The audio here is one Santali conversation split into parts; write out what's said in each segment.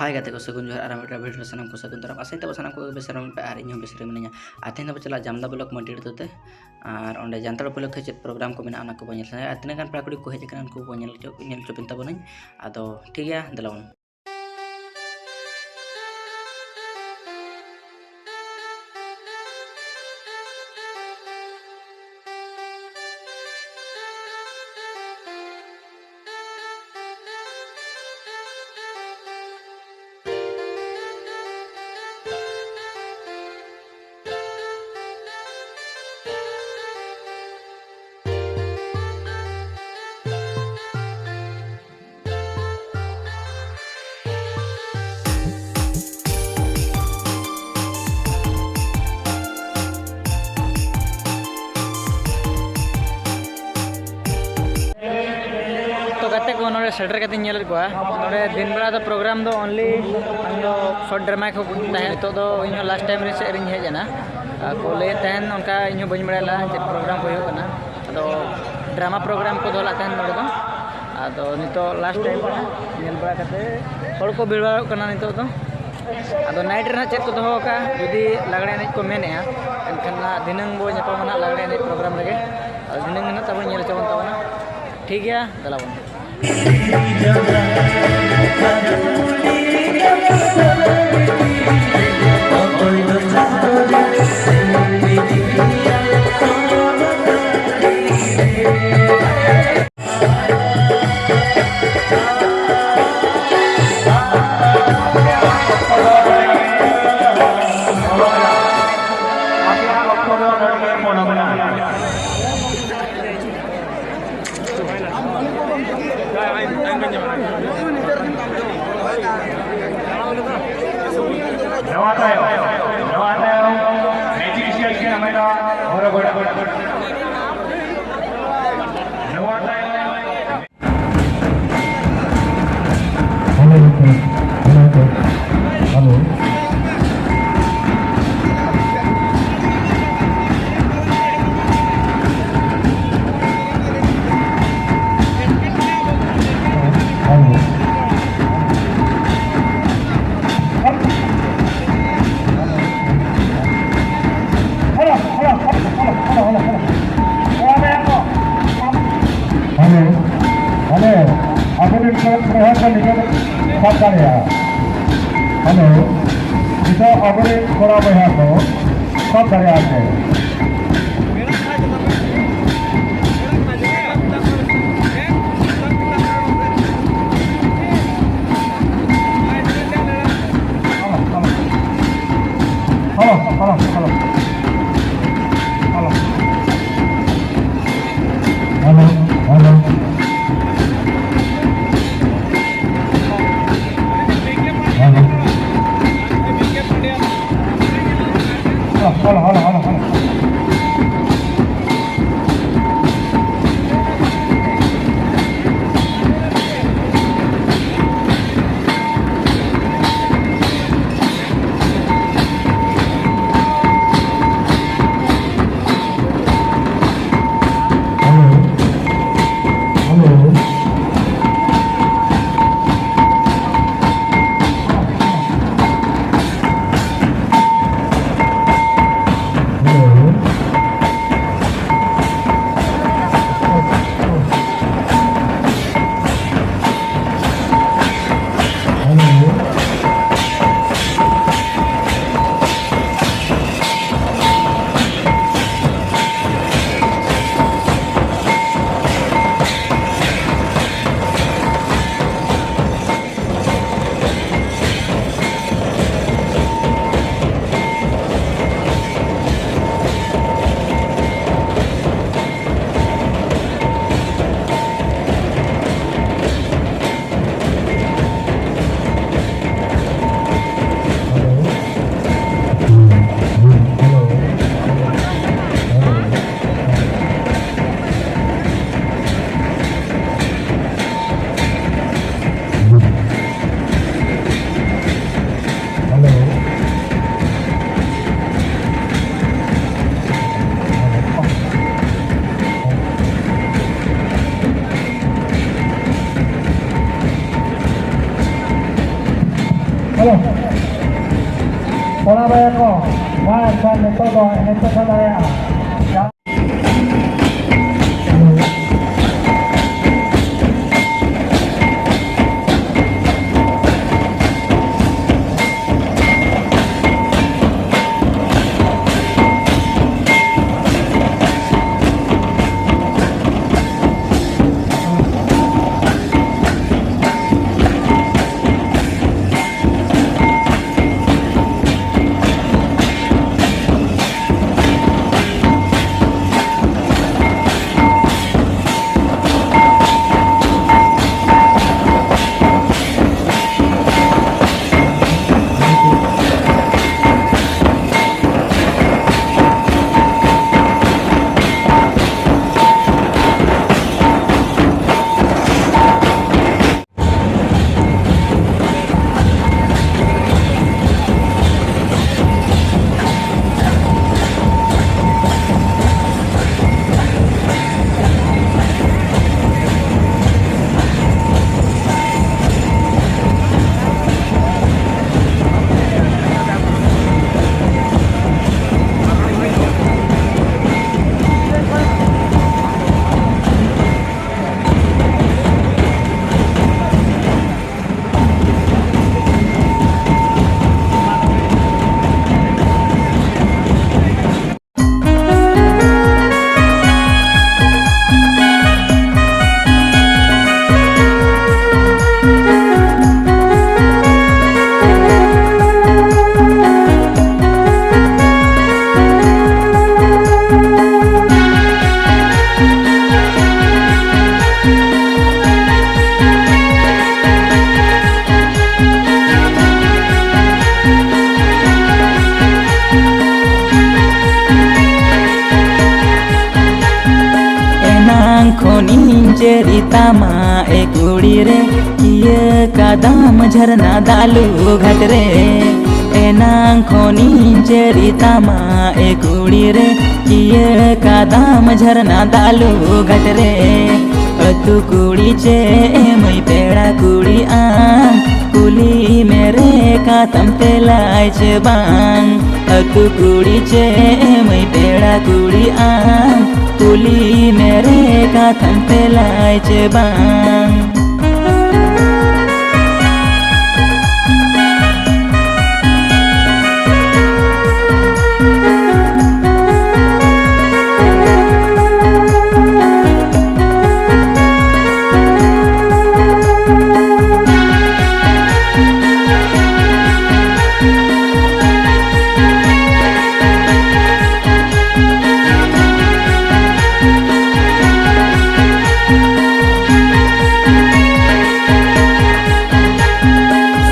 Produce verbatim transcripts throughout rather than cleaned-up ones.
ᱦᱟᱭ ᱜᱟᱛᱮ ᱠᱚ, ᱥᱟᱹᱜᱩᱱ ᱡᱚᱦᱟᱨ᱾ ᱟᱨ ᱢᱤᱫᱴᱟᱝ ᱵᱷᱤᱰᱤᱭᱳ ᱨᱮ ᱥᱟᱱᱟᱢ ᱠᱚ ᱥᱟᱹᱜᱩᱱ ᱫᱟᱨᱟᱢ᱾ ᱟᱥᱟᱭ ᱛᱟᱵᱚ ᱥᱟᱱᱟᱢ ᱠᱚᱜᱮ ᱵᱮᱥ ᱨᱮ ᱢᱮᱱᱟᱜ ᱯᱮ ᱟᱨ ᱤᱧ ᱦᱚᱸ ᱵᱮᱥ ᱨᱮ ᱢᱤᱱᱟᱹᱧᱟ᱾ ᱟᱨ ᱛᱮᱦᱮᱧ ᱫᱚᱵᱚ ᱪᱟᱞᱟᱜᱼᱟ ᱡᱟᱢᱫᱟ ᱵᱞᱚᱠ ᱢᱟᱹᱰᱤ ᱨᱮ ᱛᱮ᱾ ᱟᱨ ᱚᱸᱰᱮ ᱡᱟᱱᱛᱟᱲ ᱩᱯᱚᱞᱚᱠᱠᱷᱮ ᱪᱮᱫ ᱯᱨᱳᱜᱨᱟᱢ ᱠᱚ ᱢᱮᱱᱟᱜᱼᱟ, ᱚᱱᱟ ᱠᱚᱵᱚᱱ ᱧᱮᱞ ᱥᱮᱬᱟᱭᱟ᱾ ᱟᱨ ᱛᱤᱱᱟᱹᱜ ᱜᱟᱱ ᱯᱮᱲᱟ ᱠᱩᱲᱤ ᱠᱚ ᱦᱮᱡ ᱟᱠᱟᱱᱟ, ᱩᱱᱠᱩ ᱠᱚ ᱧᱮᱞ ᱦᱚᱪᱚ, ᱧᱮᱞ ᱦᱚᱪᱚ ᱠᱤᱱ ᱛᱟᱵᱚᱱᱟᱹᱧ᱾ ᱟᱫᱚ ᱴᱷᱤᱠ ᱜᱮᱭᱟ, ᱫᱮᱞᱟ ᱵᱚᱱ᱾ ᱛᱚ ᱜᱟᱛᱮ ᱠᱚ, ᱱᱚᱰᱮ ᱥᱮᱴᱮᱨ ᱠᱟᱛᱮᱧ ᱧᱮᱞᱮᱫ ᱠᱚᱣᱟ᱾ ᱱᱚᱰᱮ ᱫᱤᱱ ᱵᱮᱲᱟ ᱫᱚ ᱯᱨᱳᱜᱨᱟᱢ ᱫᱚ ᱚᱱᱞᱤ ᱤᱧ ᱫᱚ ᱥᱚᱨᱴ ᱰᱨᱟᱢᱟ ᱠᱚ ᱛᱟᱦᱮᱸ᱾ ᱱᱤᱛᱚᱜ ᱫᱚ ᱤᱧ ᱦᱚᱸ ᱞᱟᱥᱴ ᱴᱟᱭᱤᱢ ᱨᱮ ᱥᱮᱫ ᱨᱤᱧ ᱦᱮᱡ ᱮᱱᱟ᱾ ᱟᱨ ᱠᱚ ᱞᱟᱹᱭᱮᱫ ᱛᱟᱦᱮᱱ, ᱚᱱᱠᱟ ᱤᱧ ᱦᱚᱸ ᱵᱟᱹᱧ ᱵᱟᱲᱟᱭ ᱞᱮᱫᱟ ᱪᱮᱫ ᱯᱨᱳᱜᱨᱟᱢ ᱠᱚ ᱦᱩᱭᱩᱜ ᱠᱟᱱᱟ᱾ ᱟᱫᱚ ᱰᱨᱟᱢᱟ ᱯᱨᱳᱜᱨᱟᱢ ᱠᱚ ᱫᱚᱦᱚ ᱞᱮᱫ ᱛᱟᱦᱮᱱ ᱱᱚᱰᱮ ᱫᱚ᱾ ᱟᱫᱚ ᱱᱤᱛᱚᱜ ᱞᱟᱥᱴ ᱴᱟᱭᱤᱢ ᱠᱟᱱᱟ, ᱧᱮᱞ ᱵᱟᱲᱟ ᱠᱟᱛᱮ ᱦᱚᱲ ᱠᱚ ᱵᱷᱤᱲ ᱵᱟᱲᱟᱜ ᱠᱟᱱᱟ ᱱᱤᱛᱚᱜ ᱫᱚ᱾ ᱟᱫᱚ ᱱᱟᱭᱤᱴ ᱨᱮ ᱱᱟᱦᱟᱜ ᱪᱮᱫ ᱠᱚ ᱫᱚᱦᱚ ᱟᱠᱟᱫᱼᱟ, ᱡᱩᱫᱤ ᱞᱟᱜᱽᱲᱮ ᱮᱱᱮᱡ ᱠᱚ ᱢᱮᱱᱮᱫᱼᱟ, ᱮᱱᱠᱷᱟᱱ ᱱᱟᱦᱟᱜ ᱫᱷᱤᱱᱟᱹᱝ ᱵᱚ ᱧᱟᱯᱟᱢᱟ ᱱᱟᱦᱟᱜ ᱞᱟᱜᱽᱲᱮ ᱮᱱᱮᱡ ᱯᱨᱳᱜᱨᱟᱢ ᱨᱮᱜᱮ᱾ ᱟᱫᱚ ᱫᱷᱤᱱᱟᱹᱝ ᱜᱮ ᱱᱟᱦᱟᱜ ᱛᱟᱵᱚᱱ ᱧᱮᱞ ᱦᱚᱪᱚ ᱵᱚᱱ ᱛᱟᱵᱚᱱᱟ᱾ ᱴᱷᱤᱠ ᱜᱮᱭᱟ, ᱫᱮᱞᱟ ᱵᱚᱱ᱾ ᱱᱚᱣᱟ ᱛᱟᱭᱚᱢ, ᱱᱚᱣᱟ ᱛᱟᱭᱚᱢ, ᱢᱮᱡᱤᱠ ᱥᱴᱮᱡ ᱠᱤᱱ ᱦᱟᱢᱮᱴᱟ, ᱦᱚᱨᱚᱜᱚᱲᱟ᱾ ᱱᱚᱣᱟ ᱛᱟᱭᱚᱢ, ᱦᱮᱞᱳ, ᱦᱮᱞᱳ, ᱦᱮᱞᱳ᱾ ᱦᱮᱞᱳ᱾ ᱥᱟᱵ ᱫᱟᱲᱮᱭᱟᱜᱼᱟ᱾ ᱦᱮᱞᱳ, ᱱᱤᱛᱚᱜ ᱟᱵᱚᱨᱮᱱ ᱠᱚᱲᱟ ᱵᱚᱭᱦᱟ ᱠᱚ ᱥᱟᱵ ᱫᱟᱲᱮᱭᱟᱜᱼᱟ ᱯᱮ᱾ Hello, hello, hello. Hello, hello. Hello. Hello, hello, hello, hello. Hello. ᱠᱚᱲᱟ ᱵᱚᱭᱦᱟ ᱠᱚ, ᱢᱟ ᱮᱱᱠᱷᱟᱱ ᱱᱤᱛᱚᱜ ᱫᱚ ᱮᱱᱮᱡ ᱯᱮ ᱥᱮᱱ ᱫᱟᱲᱮᱭᱟᱜᱼᱟ᱾ ᱛᱟᱢᱟ ᱮ ᱠᱩᱲᱤ ᱨᱮ, ᱤᱭᱟᱹ ᱠᱟᱫᱟᱢ ᱡᱷᱟᱨᱱᱟ ᱫᱟᱜ ᱞᱩ ᱜᱷᱟᱴ ᱨᱮ᱾ ᱮᱱᱟᱝ ᱠᱷᱚᱱᱤᱧ ᱪᱟᱹᱨᱤ ᱛᱟᱢᱟ ᱮ ᱠᱩᱲᱤ ᱨᱮ, ᱤᱭᱟᱹ ᱠᱟᱫᱟᱢ ᱡᱷᱟᱨᱱᱟ ᱫᱟᱜ ᱞᱩ ᱜᱷᱟᱴ ᱨᱮ᱾ ᱟᱹᱛᱩ ᱠᱩᱲᱤ ᱪᱮ ᱮ ᱢᱟᱹᱭ ᱯᱮᱲᱟ ᱠᱩᱲᱤ ᱟᱢ, ᱠᱩᱞᱤ ᱢᱮᱨᱮ ᱠᱟᱛᱷᱟᱢ ᱛᱮᱞᱟᱭ ᱪᱮ ᱵᱟᱝ? ᱟᱹᱛᱩ ᱠᱩᱲᱤ ᱪᱮ ᱮ ᱢᱟᱹᱭ ᱯᱮᱲᱟ ᱠᱩᱲᱤ ᱟᱢ, ᱠᱩᱞᱤ ᱢᱮᱨᱮ ᱠᱟᱛᱷᱟᱢ ᱛᱮᱞᱟᱭ ᱪᱮ ᱵᱟᱝ?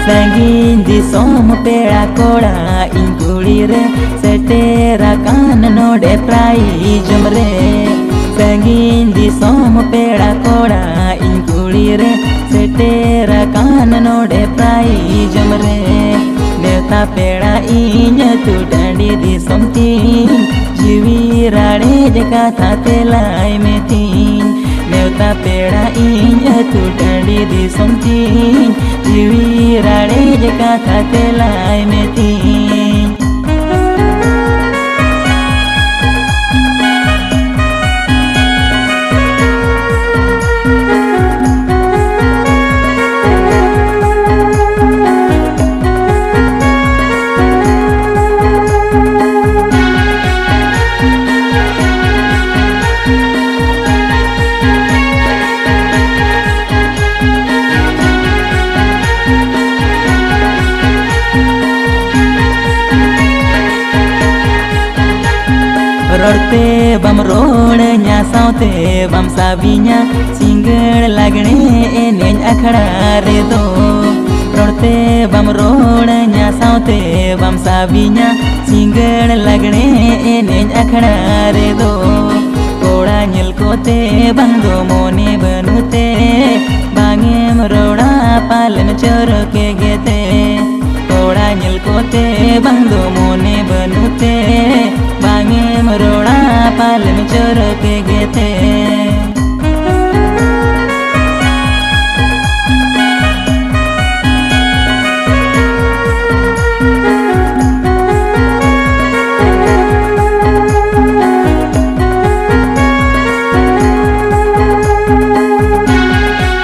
ᱥᱟᱺᱜᱤᱧ ᱫᱤᱥᱚᱢ ᱯᱮᱲᱟ ᱠᱚᱲᱟ ᱤᱧ ᱠᱩᱲᱤ ᱨᱮ, ᱥᱮᱴᱮᱨ ᱟᱠᱟᱱ ᱱᱚᱰᱮ ᱯᱨᱟᱭᱤᱡᱽ ᱡᱚᱢ ᱨᱮ᱾ ᱥᱟᱺᱜᱤᱧ ᱫᱤᱥᱚᱢ ᱯᱮᱲᱟ ᱠᱚᱲᱟ ᱤᱧ ᱠᱩᱲᱤ ᱨᱮ, ᱥᱮᱴᱮᱨ ᱟᱠᱟᱱ ᱱᱚᱰᱮ ᱯᱨᱟᱭᱤᱡᱽ ᱡᱚᱢ ᱨᱮ᱾ ᱱᱮᱣᱛᱟ ᱯᱮᱲᱟ ᱤᱧ ᱟᱹᱛᱩ ᱴᱟᱺᱰᱤ ᱫᱤᱥᱚᱢ ᱛᱤᱧ, ᱡᱤᱣᱤ ᱨᱟᱲᱮᱡ ᱠᱟᱛᱷᱟ ᱛᱮᱞᱟᱭ ᱢᱮ ᱛᱤᱧ᱾ ᱱᱮᱣᱛᱟ ᱯᱮᱲᱟ ᱤᱧ ᱟᱹᱛᱩ ᱴᱟᱺᱰᱤ ᱫᱤᱥᱚᱢ ᱛᱤᱧ, ᱡᱤᱣᱤ ᱨᱟᱲᱮᱡ ᱠᱟᱛᱷᱟ ᱛᱮᱞᱟᱭ ᱢᱮ ᱛᱤᱧ᱾ ᱨᱚᱲᱛᱮ ᱵᱟᱢ ᱨᱚᱲᱟᱹᱧᱟ, ᱥᱟᱶᱛᱮ ᱵᱟᱢ ᱥᱟᱵᱤᱧᱟ, ᱥᱤᱸᱜᱟᱹᱲ ᱞᱟᱜᱽᱬᱮ ᱮᱱᱮᱡ ᱟᱠᱷᱲᱟ ᱨᱮᱫᱚ᱾ ᱨᱚᱲᱛᱮ ᱵᱟᱢ ᱨᱚᱲᱟᱹᱧᱟ, ᱥᱟᱶᱛᱮ ᱵᱟᱢ ᱥᱟᱵᱤᱧᱟ, ᱥᱤᱸᱜᱟᱹᱲ ᱞᱟᱜᱽᱬᱮ ᱮᱱᱮᱡ ᱟᱠᱷᱲᱟ ᱨᱮᱫᱚ᱾ ᱠᱚᱲᱟ ᱧᱮᱞ ᱠᱚᱛᱮ ᱵᱟᱝ ᱫᱚ ᱢᱚᱱᱮ ᱵᱟᱹᱱᱩᱜ ᱛᱮ, ᱵᱟᱝ ᱮᱢ ᱨᱚᱲᱟ ᱯᱟᱞᱮᱢ ᱪᱚᱨᱚᱠ ᱜᱮᱛᱮ᱾ ᱠᱚᱲᱟ ᱧᱮᱞ ᱠᱚᱛᱮ ᱵᱟᱝ ᱫᱚ ᱢᱚᱱᱮ ᱵᱟᱹᱱᱩᱜ ᱛᱮ, ᱵᱟᱝ ᱮᱢ ᱨᱚᱲᱟ ᱯᱟᱞᱮᱢ ᱪᱚᱨᱚᱠ ᱜᱮᱛᱮ᱾